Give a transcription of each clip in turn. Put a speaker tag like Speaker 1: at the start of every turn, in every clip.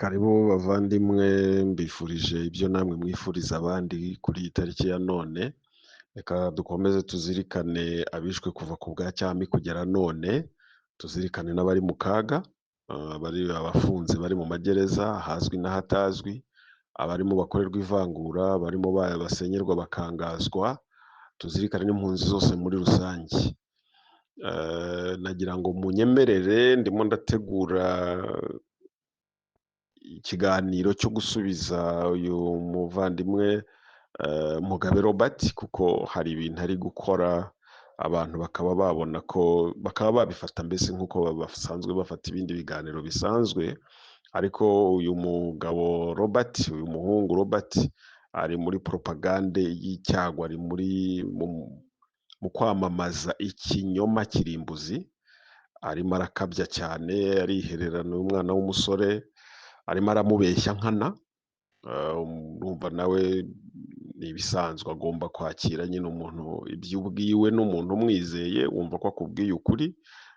Speaker 1: Karibu bavandimwe, mbifurije ibyo namwe mwifuriza abandi kuri iyi tariki ya none. Reka dukomeze tuzirikane abishwe kuva ku bwa cyami kugera none, tuzirikane n'abari mu kaga, abari abafunze bari mu magereza ahazwi n'ahatazwi, abarimo bakorerwa ivangura, abarimo basenyerwa bakangazwa, tuzirikane n'impunzi zose muri rusange. Nagira ngo munyemerere, ndimo ndategura ikiganiro cyo gusubiza uyu muvandimwe Mugabe Robert, kuko hari ibintu ari gukora abantu bakaba babona ko bakaba babifata mbese nk'uko basanzwe bafata ibindi biganiro bisanzwe. Ariko uyu mugabo Robert, uyu muhungu Robert, ari muri propagande y'icyago, ari mu kwamamaza ikinyoma kirimbuzi. Arimo arakabya cyane, arihererana uyu mwana w'umusore, arimo aramubeshya nkana. Urumva nawe ni ibisanzwe, agomba kwakira nyine umuntu ibyo ubwiwe n'umuntu umwizeye, wumva ko akubwiye ukuri.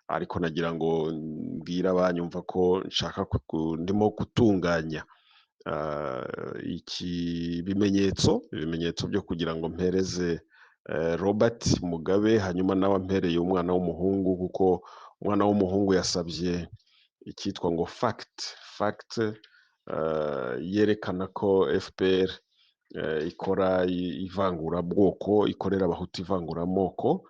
Speaker 1: Ariko nagira ngo mbwire abanyumva ko nshaka, ndimo gutunganya iki ibimenyetso byo kugira ngo mpereze Robert Mugabe, hanyuma nawe ampereye umwana w'umuhungu, kuko umwana w'umuhungu yasabye icyitwa ngo fact yerekana ko FPR ikora ivangurabwoko, ikorera Abahutu ivanguramoko.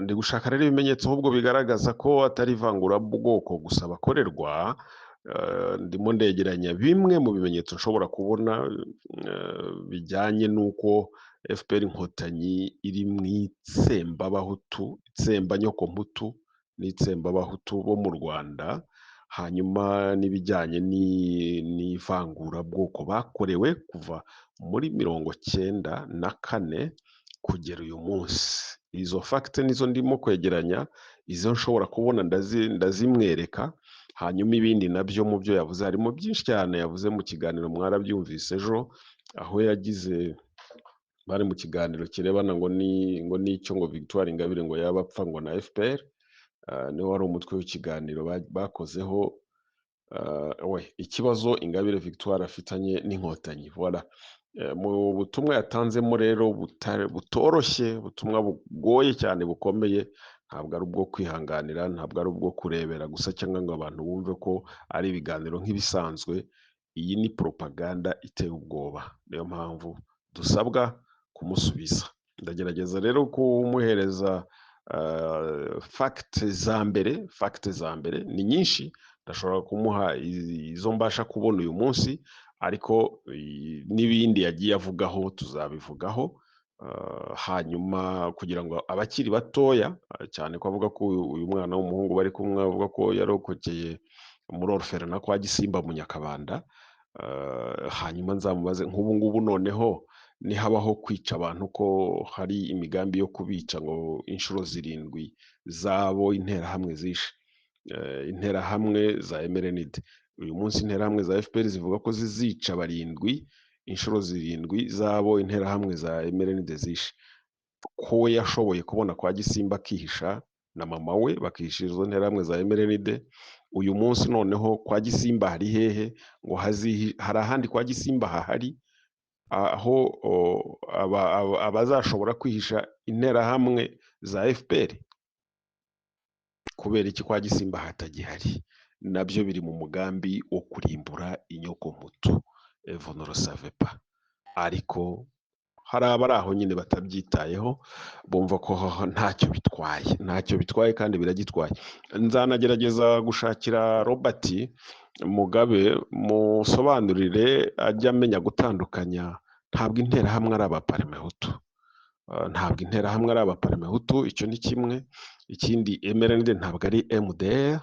Speaker 1: Ndi gushaka rero ibimenyetso ahubwo bigaragaza ko atari ivangurabwoko gusa bakorerwa. Ndimo ndegeranya bimwe mu bimenyetso nshobora kubona bijyanye n'uko FPR Inkotanyi iri mu itsembabahutu, itsembanyokomputu n'itsembabahutu bo mu Rwanda, hanyuma n'ibijyanye n'ivangurabwoko bakorewe kuva muri 94 kugera uyu munsi. Izo fact nizo ndimo kwegeranya, izo nshobora kubona ndazimwereka. Hanyuma ibindi nabyo mu byo yavuze harimo byinshi cyane yavuze mu kiganiro, mwarabyumvise ejo, aho yagize bari mu kiganiro kirebana ngo n'icyo ngo Victoire Ingabire ngo yaba apfa ngo na FPR. Niwe wari umutwe w'ikiganiro bakozeho, we ikibazo Ingabire Victoire afitanye n'Inkotanyi. Voilà. Mu butumwa yatanzemo rero butoroshye, ubutumwa bugoye cyane, bukomeye, ntabwo ari ubwo kwihanganira, ntabwo ari ubwo kurebera gusa cyangwa ngo abantu bumve ko ari ibiganiro nk'ibisanzwe. Iyi ni propaganda iteye ubwoba, niyo mpamvu dusabwa kumusubiza. Ndagerageza rero kumuhereza fact za mbere. Fact za mbere ni nyinshi, ndashobora kumuha izo mbasha kubona uyu munsi, ariko n'ibindi yagiye avugaho tuzabivugaho. Hanyuma kugira ngo abakiri batoya cyane, ko avuga ko uyu mwana w'umuhungu bari kumwe avuga ko yarokokeye muri orphelinat kwa Gisimba mu Nyakabanda, hanyuma nzamubaze nk'ubu ngubu noneho nihabaho kwica abantu, ko hari imigambi yo kubica ngo inshuro zirindwi zabo Interahamwe zishe, Interahamwe za MRND. Uyu munsi Interahamwe za FPR zivuga ko zizica barindwi, inshuro zirindwi zabo Interahamwe za MRND zishe. Ko we yashoboye kubona kwa Gisimba akihisha na mama we, bakihisha izo Nterahamwe za MRND, uyu munsi noneho kwa Gisimba hari hehe? Ngo hari ahandi kwa Gisimba hahari aho abazashobora kwihisha Interahamwe za FPR? Kubera iki kwa Gisimba hatagihari? Nabyo biri mu mugambi wo kurimbura inyokomutu, vous ne le savez pas. Ariko hari abari aho nyine batabyitayeho, bumva ko ntacyo bitwaye. Ntacyo bitwaye kandi biragitwaye. Nzanagerageza gushakira Robert Mugabe musobanurire ajye amenya gutandukanya. Ntabwo Interahamwe ari Abaparimehutu, ntabwo Interahamwe ari Abaparimehutu, icyo ni kimwe. Ikindi, MRND ntabwo ari MDR.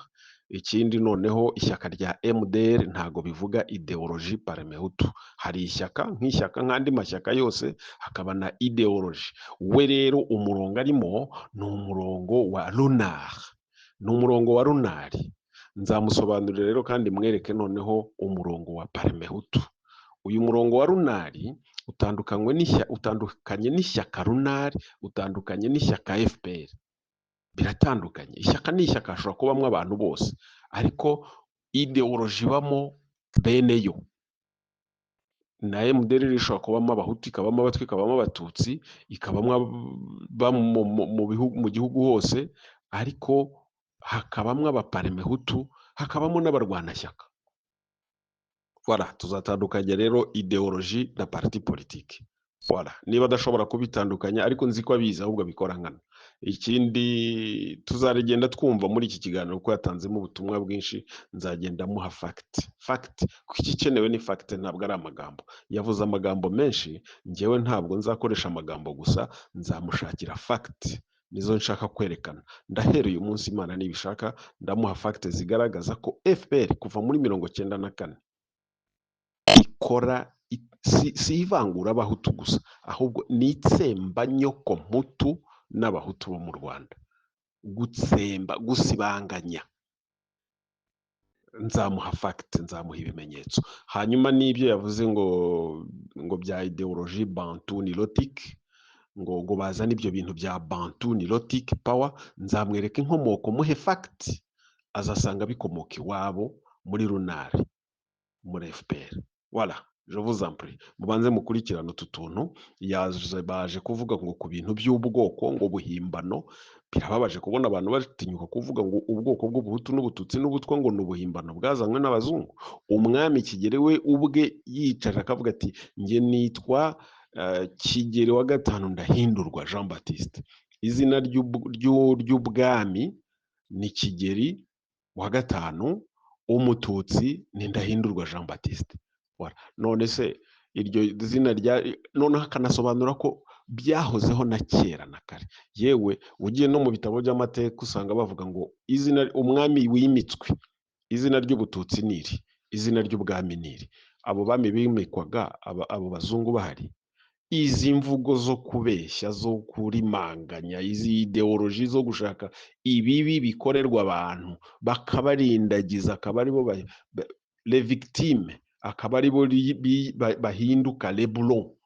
Speaker 1: Ikindi noneho, ishyaka rya MDR ntabwo bivuga idéologie Parmehutu. Hari ishyaka nk'ishyaka nk'andi mashyaka yose, hakaba na idéologie. We rero umurongo arimo ni umurongo wa RUNAR, ni umurongo wa RUNAR. Nzamusobanurira rero kandi mwereke noneho umurongo wa Parmehutu. Uyu murongo wa RUNAR utandukanye n'ishyaka RUNAR, utandukanye n'ishyaka FPR, biratandukanye. Ishyaka ni ishyaka, hashobora kubamo abantu bose, ariko idéologie ibamo Bene yo na MDR ishobora kubamo Abahutu, ikabamo Abatwa, ikabamo Abatutsi, ikabamo aba mu gihugu hose, ariko hakabamo Abaparemehutu, hakabamo n'abarwanashyaka. Voilà, tuzatandukanya rero idéologie na parti politique. Voilà, niba adashobora kubitandukanya, ariko nzi ko abizi, ahubwo abikora nkana. Ikindi tuzarigenda twumva muri iki kiganiro, kuko yatanzemo ubutumwa bwinshi, nzagenda muha fact fact, kuko igikenewe ni fact, ntabwo ari amagambo. Yavuze amagambo menshi, njyewe ntabwo nzakoresha amagambo gusa, nzamushakira fact, nizo nshaka kwerekana. Ndahera uyu munsi, Imana nibishaka, ndamuha fact zigaragaza ko FPR kuva muri 94 ikora si ivangura Abahutu gusa, ahubwo ni itsemba nyoko mputu n'Abahutu bo mu Rwanda, gutsemba, gusibanganya. Nzamuha fact, nzamuha ibimenyetso. Hanyuma n'ibyo yavuze ngo bya idéologie bantu nilotique, ngo bazane ibyo bintu bya Bantu Nilotic Power, nzamwereka inkomoko, muhe fact, azasanga bikomoka iwabo muri runari, muri FPR. Voilà, je vous en prie, mubanze mukurikirane utu tuntu. Yaje baje kuvuga ngo ku bintu by'ubwoko ngo buhimbano. Birababaje kubona abantu batinyuka kuvuga ngo ubwoko bw'Ubuhutu n'Ubututsi n'Ubutwa ngo ni ubuhimbano bwazanywe n'abazungu. Umwami Kigeli we ubwe yicara akavuga ati: "Njye nitwa Kigeli wa gatanu Ndahindurwa Jean Baptiste, izina ry'ubwami ni Kigeli wa gatanu, Umututsi ni Ndahindurwa Jean Baptiste." Voilà. None se iryo zina rya noneho akanasobanura ko byahozeho na kera na kare. Yewe, ugiye no mu bitabo by'amateka usanga bavuga ngo izina umwami wimitswe, izina ry'Ubututsi ni iri, izina ry'ubwami ni iri. Abo bami bimikwaga abo bazungu bahari. Izi mvugo zo kubeshya, zo kurimanganya, izi idéologie zo gushaka ibibi bikorerwa abantu bakabarindagiza, akaba aribo les victimes, akaba aribo bahinduka les bourreaux,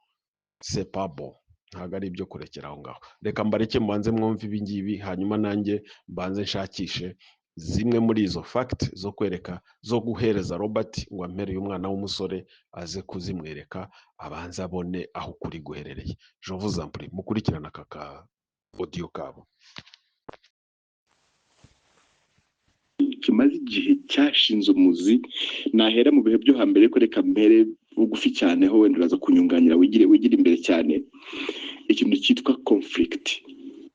Speaker 1: c'est pas bon, ntabwo ari ibyo kurekera aho ngaho. Reka mbareke mubanze mwumve ibi ngibi, hanyuma nanjye mbanze nshakishe zimwe muri izo fact zo kwereka, zo guhereza Robert ngo ampereye umwana w'umusore aze kuzimwereka, abanze abone aho ukuri guherereye. Je vous en prie, mukurikirane aka ka audio kabo.
Speaker 2: Kimaze igihe cyashinze umuzi. Nahera mu bihe byo hambere, ko reka mpere bugufi cyane ho, wenda uraza kunyunganira, wigire imbere cyane. Ikintu cyitwa conflict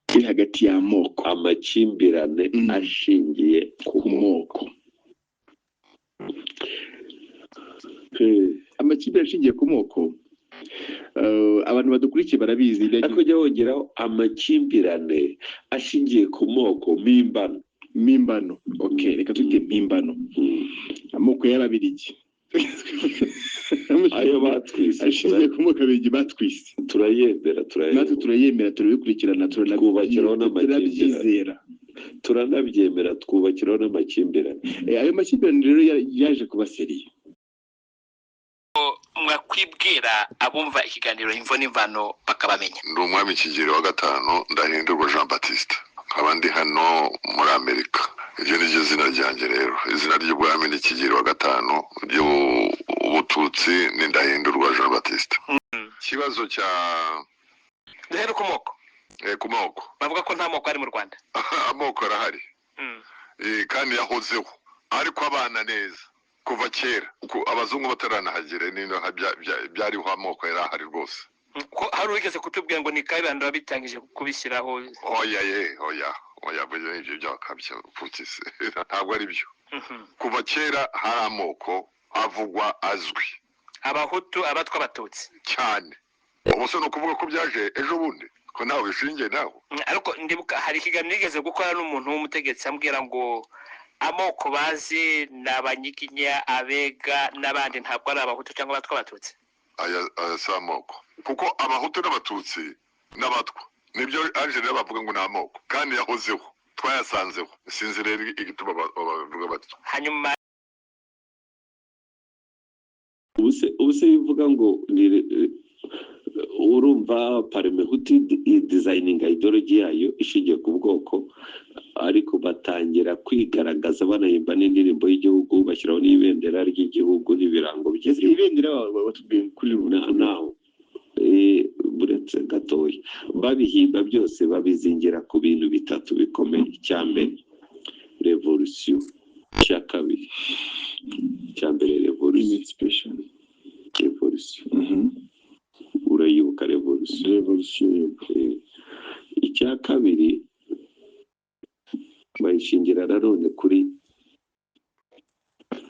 Speaker 2: iri hagati y'amoko,
Speaker 3: amakimbirane ashingiye ku
Speaker 2: ku
Speaker 3: moko.
Speaker 2: moko. Amakimbirane ashingiye ku moko, abantu badukurikiye barabizi.
Speaker 3: Ariko jya wongeraho amakimbirane ashingiye ku moko mpimbano.
Speaker 2: Mpimbano, okay, reka twite mpimbano. Amoko y'Ababirigi
Speaker 3: ayo batwise
Speaker 2: ashingiye ku moko Ababirigi batwise,
Speaker 3: turayemera.
Speaker 2: Natwe
Speaker 3: turayemera.
Speaker 2: Turayemera, turabikurikirana,
Speaker 3: Twubakiraho n'amakimbirane.
Speaker 2: Turabyizera.
Speaker 3: Turanabyemera, twubakiraho n'amakimbirane.
Speaker 2: Ayo makimbirane rero yaje kuba sérieux.
Speaker 4: Mwakwibwira abumva ikiganiro Imvo n'Imvano bakabamenya.
Speaker 5: Ndi umwami Kigeli wa gatanu Ndahindurwa Jean Baptiste, nkaba ndi hano muri Amerika. Iryo ni ryo zina ryanjye. Rero izina ry'ubwami ni Kigeli wa gatanu, ry'Ubututsi ni Ndahindurwa Jean Baptiste. Ikibazo cya
Speaker 4: Duhere ku moko.
Speaker 5: Ku moko.
Speaker 4: Bavuga ko nta moko ari mu Rwanda.
Speaker 5: Amoko arahari. Kandi yahozeho, ariko abana neza kuva kera. Abazungu bataranahagera ni byariho, amoko yari ahari rwose.
Speaker 4: Ko hari uwigeze kutubwira ngo ni Kayibanda wabitangije kubishyiraho?
Speaker 5: Oya ye, oya, oya, burya ibyo byakabya pfukise, ntabwo ari byo. Kuva kera hari amoko avugwa, azwi.
Speaker 4: Abahutu, Abatwa, Abatutsi.
Speaker 5: Cyane. Ubu se ni ukuvuga ko byaje ejo bundi, ko ntawe bishingiye nawe?
Speaker 4: Ariko ndibuka hari ikiganiro nigeze gukora n'umuntu w'umutegetsi, ambwira ngo amoko bazi ni Abanyiginya, Abega n'abandi, ntabwo ari Abahutu cyangwa Abatwa, Abatutsi.
Speaker 5: Aya si amoko, kuko Abahutu n'Abatutsi n'Abatwa nibyo aje rero bavuga ngo ni amoko, kandi yahozeho, twayasanzeho. Sinzi rero igituma bavuga batyo.
Speaker 4: Hanyuma
Speaker 3: Ubuse bivuga ngo ni urumva Parmehutu designinga ideology yayo ishingiye ku bwoko, ariko batangira kwigaragaza banahimba n'indirimbo y'igihugu, bashyiraho n'ibendera. ibendera ry'igihugu n'ibirango
Speaker 2: Ese
Speaker 3: by'igihugu.
Speaker 2: Ibendera batubwiye kuri
Speaker 3: Naho buretse gatoya, babihimba byose babizingira ku bintu bitatu bikomeye. Icya mbere, revolution. Icya kabiri, icya mbere, revolution.
Speaker 2: Emancipation.
Speaker 3: Revolution, urayibuka revolution?
Speaker 2: Revolution, yego.
Speaker 3: Icya kabiri, bayishingira nanone kuri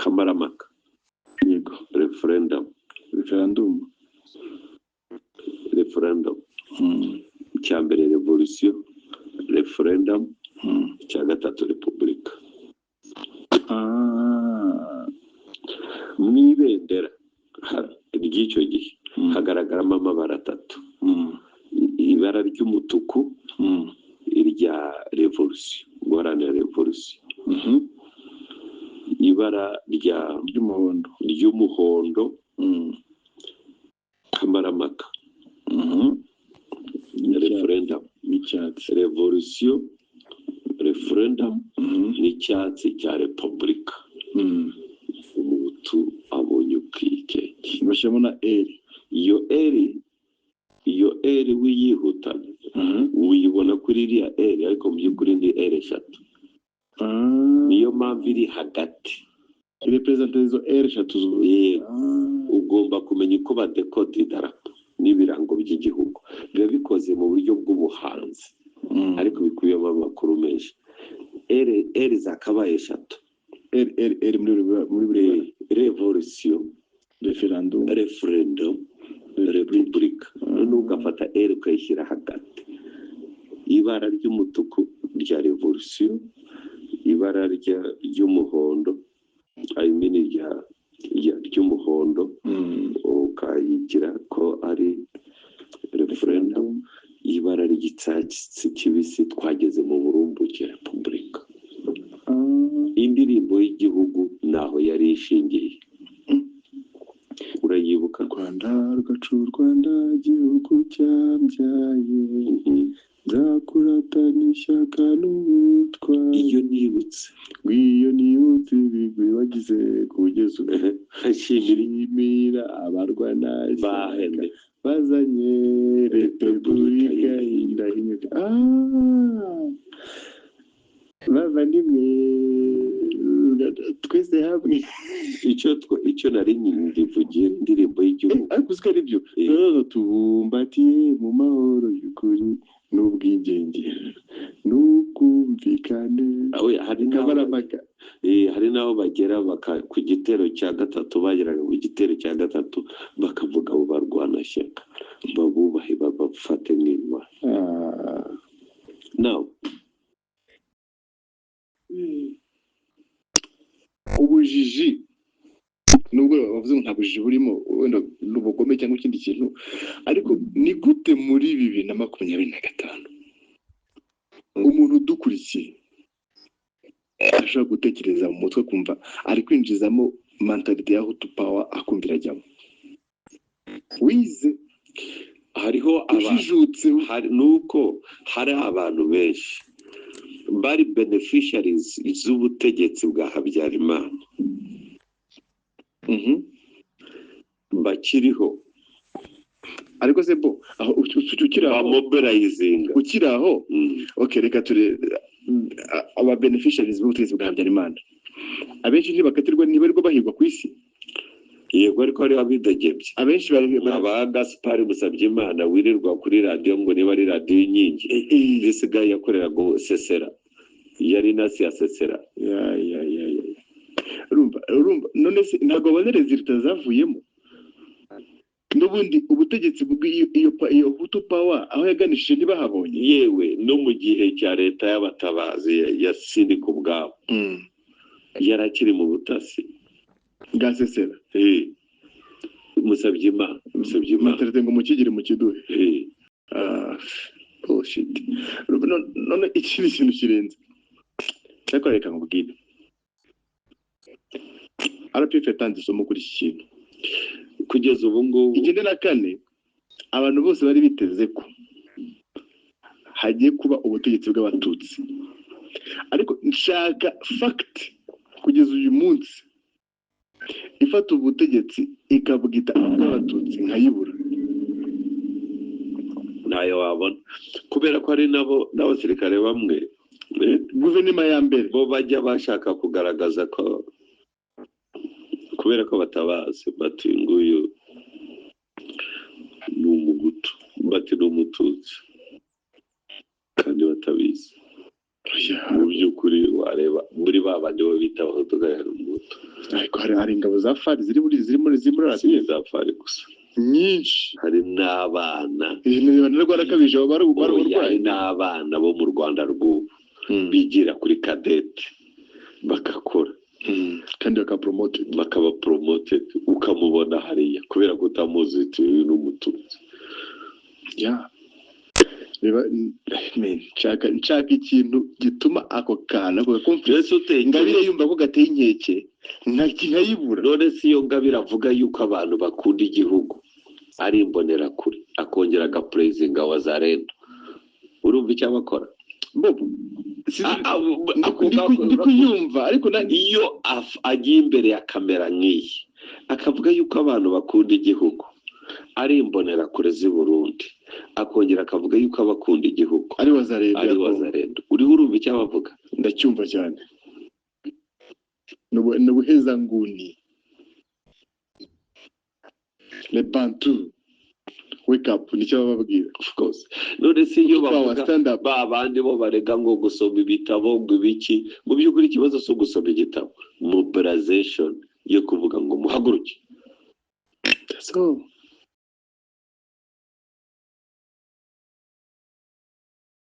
Speaker 3: kamaramaka. Referendum.
Speaker 2: Referendum.
Speaker 3: Referendum. Icya mbere, revolution, referendum. Icya gatatu, repubulika. Mu ibendera ry'icyo gihe hagaragaramo amabara atatu: ibara ry'umutuku, irya revolution, guharanira revolution, ibara rya
Speaker 2: ry'umuhondo.
Speaker 3: Ry'umuhondo, kamaramaka, referendum.
Speaker 2: N'icyatsi.
Speaker 3: Revolution, referendum n'icyatsi cya repubulika. Umuhutu abonye ubwigenge.
Speaker 2: Bashyiramo na R.
Speaker 3: Iyo R, iyo R wiyihutana, uyibona kuri iriya R, ariko mu by'ukuri ni R eshatu. Niyo mpamvu iri hagati.
Speaker 2: Représente izo R eshatu.
Speaker 3: Yego. Ugomba kumenya uko badekoda idarapo n'ibirango by'igihugu. Biba bikoze mu buryo bw'ubuhanzi, ariko bikubiyemo amakuru menshi. R, R zakabaye eshatu.
Speaker 2: R, R, R muri buri bara.
Speaker 3: Revolution,
Speaker 2: referendum,
Speaker 3: referendum, repubulika. Noneho ugafata R ukayishyira hagati: ibara ry'umutuku rya revolution, ibara ry'umuhondo, I mean ry'umuhondo, ukayigira ko ari referendum, ibara ry'icyatsi kibisi, twageze mu burumbuke, repubulika. Indirimbo y'igihugu naho yari ishingiye, urayibuka?
Speaker 2: Rwanda rwacu, Rwanda gihugu cyambyaye, nzakuratana ishyaka n'ubutwari.
Speaker 3: Iyo nibutse
Speaker 2: Ngwiyo nibutse ibigwi wagize kugeza ubu,
Speaker 3: nshimira
Speaker 2: nshimira abarwanashyaka
Speaker 3: bahene
Speaker 2: bazanye repubulika indahinyuka. Ah! Bavandimwe, twese hamwe.
Speaker 3: Icyo nari ndivugiye, indirimbo y'igihugu.
Speaker 2: Ariko uziko ari byo. Rero tubumbatiye mu mahoro y'ukuri n'ubwigenge n'ubwumvikane.
Speaker 3: Aho hari n'aho
Speaker 2: Kamarampaka.
Speaker 3: Hari n'aho bagera ku gitero cya gatatu, bageraga ku gitero cya gatatu bakavuga abo barwanashyaka babubahe, babafate nk'intwari. Nawe
Speaker 2: Ubujiji, nubwo bavuze ngo nta bujiji burimo, wenda n'ubugome cyangwa ikindi kintu, ariko ni gute muri 2025 umuntu udukurikiye ashobora gutekereza mu mutwe akumva ari kwinjizamo mentalité ya Hutu Power, akumva irajyamo, wize,
Speaker 3: hariho abantu
Speaker 2: ujijutse?
Speaker 3: Hari nuko hari abantu benshi bari beneficiaries z'ubutegetsi bwa Habyarimana bakiriho.
Speaker 2: Ariko se bo aho ukiri aho,
Speaker 3: bamobilizinga.
Speaker 2: Ukiri aho, okay, reka ture aba beneficiaries b'ubutegetsi bwa Habyarimana abenshi ntibakatirwa, ntibarirwa bahigwa ku isi.
Speaker 3: Yego, ariko hariho abidegebye.
Speaker 2: Abenshi bari
Speaker 3: Aba Gaspari Musabyimana wirirwa kuri radiyo, ngo niba ari radiyo Inkingi, bisigaye yakoreraga Sesera, yari nasi ya Sesera.
Speaker 2: Ya. Urumva none se ntabwo babona résultats zavuyemo? N'ubundi ubutegetsi bw'iyo iyo Hutu Power aho yaganishije ntibahabonye.
Speaker 3: Yewe, no mu gihe cya leta y'abatabazi ya Sindika ubwabo, yari akiri mu butasi
Speaker 2: bwa Sesera.
Speaker 3: Musabyimana, Musabyimana.
Speaker 2: Mentalité ngo mukigire mu kiduhe. Ah, bullshit. Urumva, none ikindi kintu kirenze, cyakora reka nkubwire, RPF yatanze isomo kuri iki kintu.
Speaker 3: Kugeza ubu ngubu.
Speaker 2: 94 abantu bose bari biteze ko hagiye kuba ubutegetsi bw'Abatutsi, ariko nshaka fact kugeza uyu munsi. Ifata ubutegetsi ikabwita ubw'Abatutsi, nkayibura.
Speaker 3: Ntayo wabona, kubera ko hari nabo n'abasirikare bamwe
Speaker 2: guverinoma ya mbere
Speaker 3: bo bajya bashaka kugaragaza ko kubera ko batabazi, bati nguyu ni Umugutu, bati ni Umututsi, kandi batabizi. Mu by'ukuri wareba muri ba bandi bo bita Abahutu, hari Umuhutu.
Speaker 2: Ariko hari ingabo za FAR ziri muri
Speaker 3: Si
Speaker 2: RPF.
Speaker 3: Iza FAR gusa.
Speaker 2: Nyinshi.
Speaker 3: Hari n'abana.
Speaker 2: Rwarakabije, bari
Speaker 3: Oya, hari
Speaker 2: uburwayi.
Speaker 3: n'abana bo mu Rwanda rw'ubu bigira kuri cadet, bagakora.
Speaker 2: Kandi bakaba promoted.
Speaker 3: Bakaba promoted, ukamubona hariya, kubera ko utamuzi uti uyu ni Umututsi.
Speaker 2: Ya, reba, man, nshaka ikintu gituma ako kantu, ako conflict,
Speaker 3: Mbese utekereza
Speaker 2: Ingabire yumva ko gateye inkeke, nkayibura.
Speaker 3: None si iyo Ngabire avuga yuko abantu bakunda igihugu ari imbonerakure, akongera agapurezinga Wazalendo, urumva icyo abakora?
Speaker 2: Bob, ndi kuyumva, ariko
Speaker 3: Iyo agiye imbere ya kamera nk'iyi, akavuga yuko abantu bakunda igihugu ari imbonerakure z'i Burundi, akongera akavuga yuko abakunda igihugu
Speaker 2: ari Wazalendo
Speaker 3: ari
Speaker 2: ya Congo.
Speaker 3: Wazalendo, uriho urumva icyo abavuga?
Speaker 2: Ndacyumva cyane. Ni ubuhezanguni. Le Bantu, wake up, nicyo baba bababwira.
Speaker 3: Of course. None si iyo
Speaker 2: Power,
Speaker 3: bavuga
Speaker 2: stand up.
Speaker 3: Ba bandi bo barega ngo gusoma ibitabo, ngo ibiki, mu by'ukuri ikibazo si ugusoma igitabo, mobilization yo kuvuga ngo muhaguruke.
Speaker 2: So